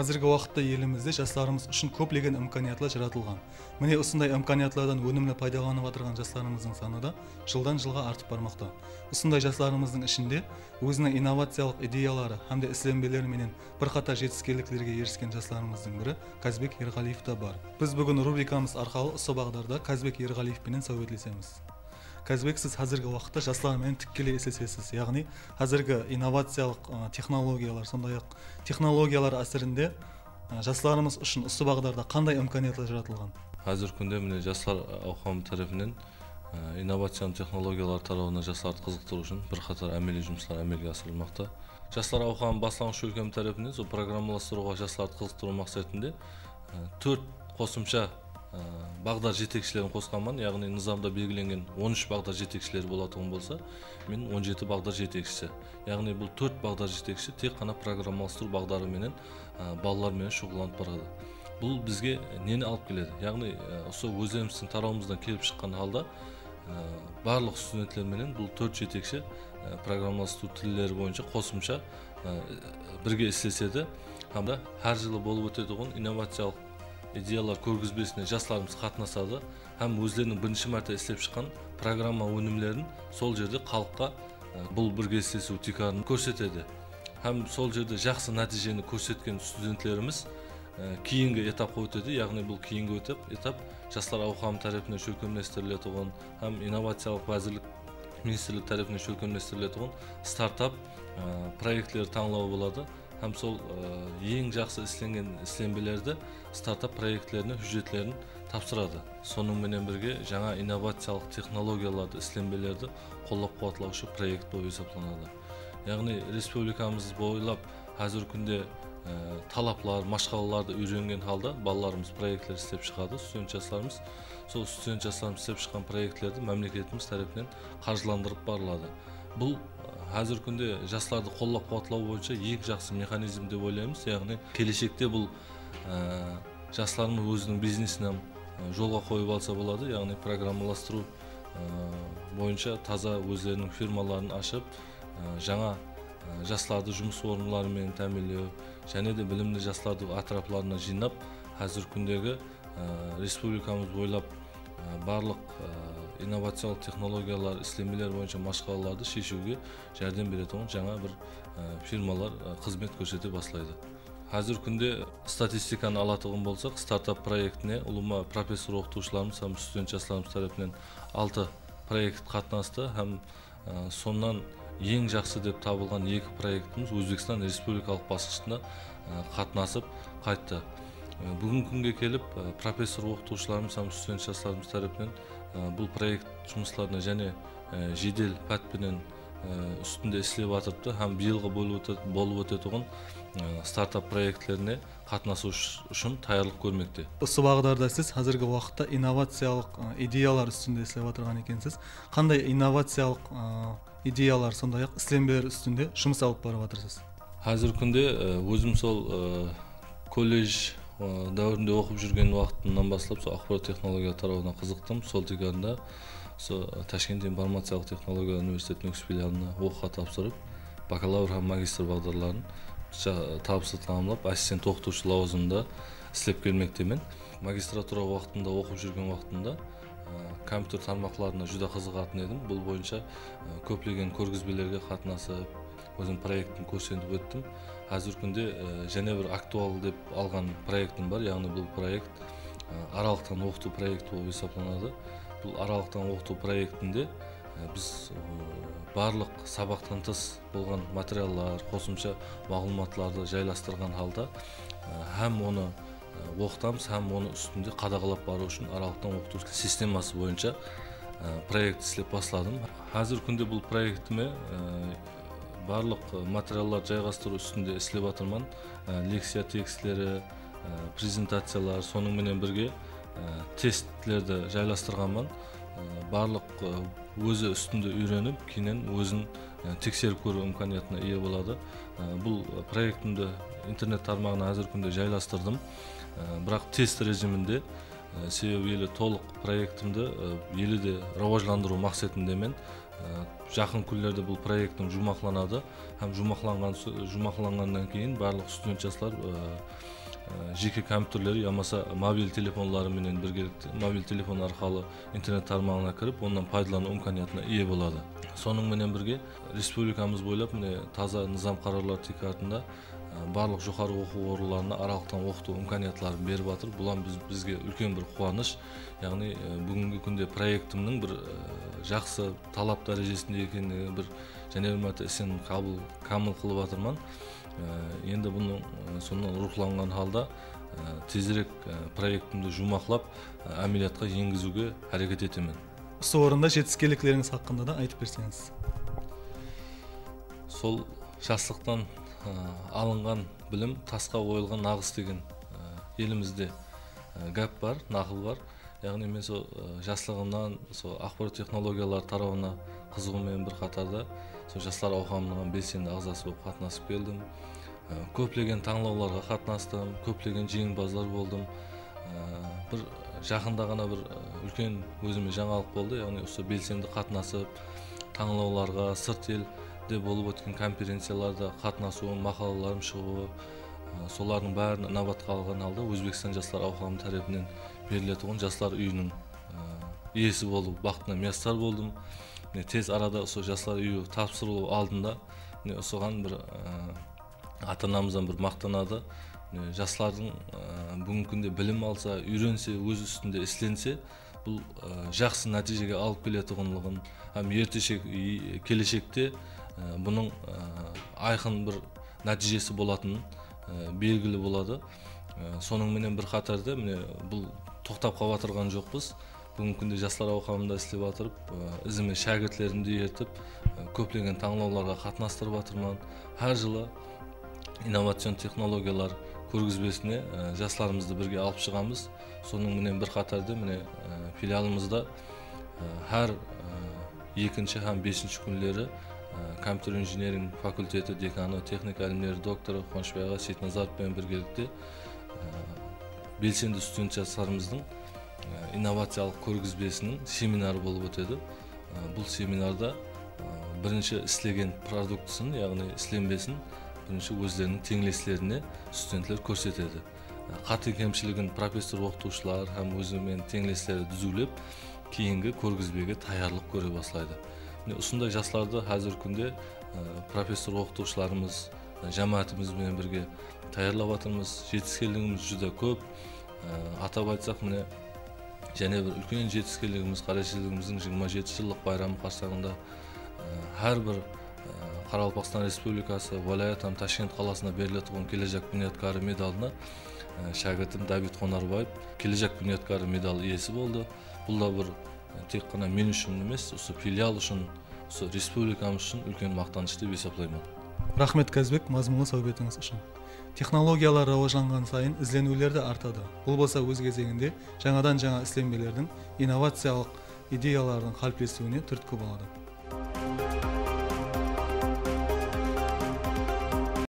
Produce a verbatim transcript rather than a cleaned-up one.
Házirgi waqıtta elimizde jaslarımız ushın kóplegen imkaniyatlar jaratılǵan. Mine, usınday imkaniyatlardan ónimli paydalanıp atırǵan jaslarımızdıń sanı da jıldan-jılǵa artıp barmaqta. Usınday jaslarımızdıń ishinde óziniń innovaciyalıq ideyaları hám de islenbeleri menen bir qatar jetiskenliklerge erisken jaslarımızdıń biri Kazbek Erǵaliyev te bar. Biz búgin rubrikamız arqalı usı baǵdarda Kazbek Erǵaliyev penen sáwbetlesemiz. Kazbek, siz házirgi waqıtta jaslar menen tikkeley islesesiz, yaǵnıy házirgi innovaciyalıq, ı, texnologiyalar, sonday-aq, texnologiyalar ásirinde, ı, jaslarımız ushın usı baǵdarda qanday imkaniyatlar jaratılǵan? Házirgi kúnde, mine, Jaslar Awqamı tárepinen, ı, innovacion texnologiyalar tarawına jaslardı qızıqtırıw ushın bir qatar ámeliy jumıslar ámelge asırılmaqta. Jaslar Awqamı baslanǵısh shólkemi tárepinen sol programmalastırıwǵa jaslardı qızıqtırıw maqsetinde, ı, tórt qosımsha, ı, baǵdar jetekshilerin qosqanman, yaǵnıy nızamda belgilengen on úsh baǵdar jetekshileri bolatuǵın bolsa, men on jeti baǵdar jetekshisi. Yaǵnıy bul tórt baǵdar jetekshi tek ǵana programmalastırıw baǵdarı menen, ı, balalar menen shuǵıllanıp baradı. Bul bizge neni alıp keledi? Yaǵnıy, ı, usı ózlerimizdiń tarawımızdan kelip shıqqan halda, ı, barlıq studentler menen bul tórt jetekshi, ı, programmalastırıw tilleri boyınsha qosımsha, ı, birge islesedi. Hám da hár jılı bolıp ótetuǵın innovaciyalıq ideyalar kórgizbesine jaslarımız qatnasadı hám ózleriniń birinshi márte islep shıqqan programma ónimlerin sol jerde xalıqqa, ı, bul birge islesiw tiykarın kórsetedi. Hám sol jerde jaqsı nátiyjeni kórsetken studentlerimiz, ı, keyingi etapqa ótedi. Yaǵnıy bul keyingi etap, etap Jaslar Awqamı tárepinen shólkemlestiriletuǵın hám Innovaciyalıq wázirlik, ministrlik tárepinen shólkemlestiriletuǵın startap, ı, proektleri tańlawı boladı. Hám sol, ı, eń jaqsı islengen islenbelerdi startap proektlerine hújjetlerin tapsıradı. Sonıń menen birge, jańa innovaciyalıq texnologiyalardı, islenbelerdi qollap-quwatlawshı proekt bolıp esaplanadı. Yaǵnıy, respublikamız boylap házirgi kúnde, ı, talaplar, mashqalalardı úyrengen halda balalarımız proektler islep shıǵadı, student jaslarımız. Sol student jaslarımız islep shıqqan proektlerdi mámleketimiz tárepinen qarjılandırıp barıladı. Bul, ı, házirgi kúnde jaslardı qollap-quwatlaw boyınsha eń jaqsı mexanizm dep oylaymız. Yaǵnıy, keleshekte bul, ı, jaslarımız óziniń biznesin hám, ı, jolǵa qoyıp alsa boladı. Yaǵnıy, programmalastırıw, ı, boyınsha taza ózleriniń firmaların ashıp, ı, jańa, ı, jaslardı jumıs orınları menen támiyinlew, jáne de bilimli jaslardı átiraplarına jıynap, házirgi kúndegi, ı, respublikamız boylap, ı, barlıq, ı, innovaciyalıq texnologiyalar, islenbeler boyınsha mashqalalardı sheshiwge járdem beretuǵın jańa bir, ı, firmalar, ı, xızmet kórsete baslaydı. Házirgi kúnde statistikanı alatuǵın bolsaq, startap proektine ulıwma professor-oqıtıwshılarımız hám student jaslarımız tárepinen altı proekt qatnastı hám, ı, sonnan eń jaqsı dep tabılǵan eki proektimiz Ózbekstan respublikalıq basqıshında, ı, qatnasıp qayttı. I, búgingi kúnge kelip, ı, professor-oqıtıwshılarımız hám student jaslarımız tárepinen, ı, bul proekt jumıslarına jáne, ı, jedel pát penen, ı, ústinde islep atırıptı hám bıyılǵı bolıp óte-, bolıp ótetuǵın, ı, startap proektlerine qatnasıw ush-, ushın tayarlıq kórmekte. Usı baǵdarda siz házirgi waqıtta innovaciyalıq, ı, ideyalar ústinde islep atırǵan ekensiz. Qanday innovaciyalıq, ı, ideyalar, sonday-aq, islenbeler ústinde jumıs alıp barıp atırsız? Házirgi kúnde, ı, ózim sol, ı, kolledj, ı, dáwirinde oqıp júrgen waqtımnan baslap sol axborot texnologiya tarawına qızıqtım. Sol tiykarında usı Tashkent informaciyalıq texnologiya universitetiniń Nókis filialına oqıwǵa tapsırıp, bakalavr hám magistr baǵdarların ja-, tabıslı tamamlap, assistent oqıtıwshı lawazımında islep kelmektemen. Magistratura waqtında, oqıp júrgen waqtımda, ı, kompyuter tarmaqlarına júdá qızıǵatın edim. Bul boyınsha, ı, kóplegen kórgizbelerge qatnasıp, ózim proektin kórsetip óttim. Házirgi kúnde, ı, jáne bir aktual dep alǵan proektim bar, yaǵnıy bul proekt, ı, aralıqtan oqıtıw proekti bolıp esaplanadı. Bul aralıqtan oqıtıw proektinde, ı, biz, ı, barlıq sabaqtan tıs bolǵan materiallar, qosımsha maǵlıwmatlardı jaylastırǵan halda, ı, hám onı, ı, oqıtamız, hám onı ústinde qadaǵalap barıw ushın aralıqtan oqıtıw sisteması boyınsha, ı, proekt islep basladım. Házirgi kúnde bul proektime, ı, barlıq, ı, materiallar jayǵastırıw ústinde islep atırman. I, lekciya tekstleri, ı, prezentaciyalar, sonıń menen birge, ı, testlerdi jaylastırǵanman. I, barlıq, ı, ózi ústinde úyrenip, keyninen ózin, ı, tekserip kóriw imkaniyatına iye boladı. I, bul, ı, proektimdi internet tarmaǵına házirgi kúnde jaylastırdım. I, biraq test rejiminde, ı, sebebi ele tolıq proektimdi, ı, ele de rawajlandırıw maqsetindemen. I, jaqın kúnlerde bul proektim juwmaqlanadı hám juwmaqlanǵan so-, juwmaqlanǵannan keyin barlıq student jaslar, ı, e, jeke kompyuterleri yamasa mobil telefonları menen birgelikte, mobil telefon arqalı internet tarmaǵına kirip, onnan paydalanıw imkaniyatına iye boladı. Sonıń menen birge, respublikamız boylap mine taza nızam qararlar tiykarında, e, barlıq joqarı oqıw orınlarına aralıqtan oqıtıw imkaniyatların berip atır. Bul hám biz, bizge úlken bir quwanısh. Yaǵnıy, e, búgingi kúnde proektimniń bir, e, jaqsı talap dárejesinde ekenligine bir jáne bir márte isenim qabıl, kamıl qılıp atırman. E, endi bunıń, e, sonnan ruwxlanǵan halda, e, tezirek, e, proektimdi juwmaqlap, e, ámeliyatqa engiziwge háreket etemen. Usı orında jetiskenliklerińiz haqqında da aytıp berseńiz. Sol jaslıqtan, e, alınǵan bilim tasqa oyılǵan naǵıs degen, e, elimizde, e, gáp bar, naqıl bar. Yaǵnıy men sol, e, jaslıǵımnan sol axborot texnologiyaları tarawına qızıǵıw menen bir qatarda sol jaslar awqamınıń hám belsendi aǵzası bolıp qatnasıp keldim. E, kóplegen tańlawlarǵa qatnastım, kóplegen jeńimpazlar boldım. E, bir jaqında ǵana bir, e, úlken ózime jańalıq boldı, yaǵnıy usı belsendi qatnasıp, tańlawlarǵa, sırt elde bolıp ótken konferenciyalarda qatnasıwım, maqalalarım shıǵıwı, e, solardıń bárin inabatqa alǵan halda Ózbekstan Jaslar Awqamı tárepinen beriletuǵın Jaslar úyiniń, e, iyesi bolıw baxtına miyasar boldım. Mine, tez arada usı Jaslar úyi tapsırılıw aldında, mine, usıǵan bir, e, ata-anamızdan bir maqtanadı. Mine, jaslardıń, e, búgingi kúnde bilim alsa, úyrense, óz ústinde islense, bul, e, jaqsı nátiyjege alıp keletuǵınlıǵın hám erteshek, i-, keleshekte, e, bunıń, e, ayqın bir nátiyjesi bolatını, e, belgili boladı. E, sonıń menen bir qatarda, mine, bul toqtap qalıp atırǵan joqpız. Búgingi kúnde Jaslar Awqamında islep atırıp, e, izime shákirtlerimdi ertip, e, kóplegen tańlawlarǵa qatnastırıp atırman. Hár jılı innovacion texnologiyalar kórgizbesine, e, jaslarımızdı birge alıp shıǵamız. Sonıń menen bir qatarda, mine, e, filialımızda, e, hár, e, ekinshi hám beshinshi kúnleri, e, kompyuter injiniring fakulteti dekanı, texnika ilimleri doktorı Quwanıshbay aǵa Seytnazarov penen birgelikte, e, belsendi student jaslarımızdıń, e, innovaciyalıq kórgizbesiniń seminarı bolıp ótedi. E, bul seminarda, e, birinshi islegen produktisın, yaǵnıy islenbesin birinshi ózleriniń teńleslerine studentler kórsetedi. Qáte-kemshiligin professor-oqıtıwshılar hám ózi menen teńlesleri dúziwlep, keyingi kórgizbege tayarlıq kóre baslaydı. Mine, usınday jaslardı házirgi kúnde, e, professor-oqıtıwshılarımız, e, jámáátimiz benen birge tayarlap atırmız. Jetiskenligimiz júdá kóp. E, atap aytsaq, mine, jáne bir úlken jetiskenligimiz, Qarashózligimizdiń jigirma jeti jıllıq bayramı qarsańında, e, hár bir, e, Qaraqalpaqstan Respublikası, wálayat hám Tashkent qalasına beriletuǵın Kelejak bunyodkori medalına, e, shákirtim David Qonarbaev Kelejak bunyodkori medalı iyesi boldı. Bul da bir, e, tek ǵana men ushın emes, usı filial ushın, usı respublikamız ushın úlken maqtanısh dep esaplayman. Raxmet, Gazbek, mazmunlı sáwbetińiz ushın. Texnologiyalar rawajlanǵan sayın izleniwler de artadı. Bul bolsa óz gezeginde jańadan-jańa islenbelerdiń, innovaciyalıq ideyalardıń qáliplesiwine túrtki boladı.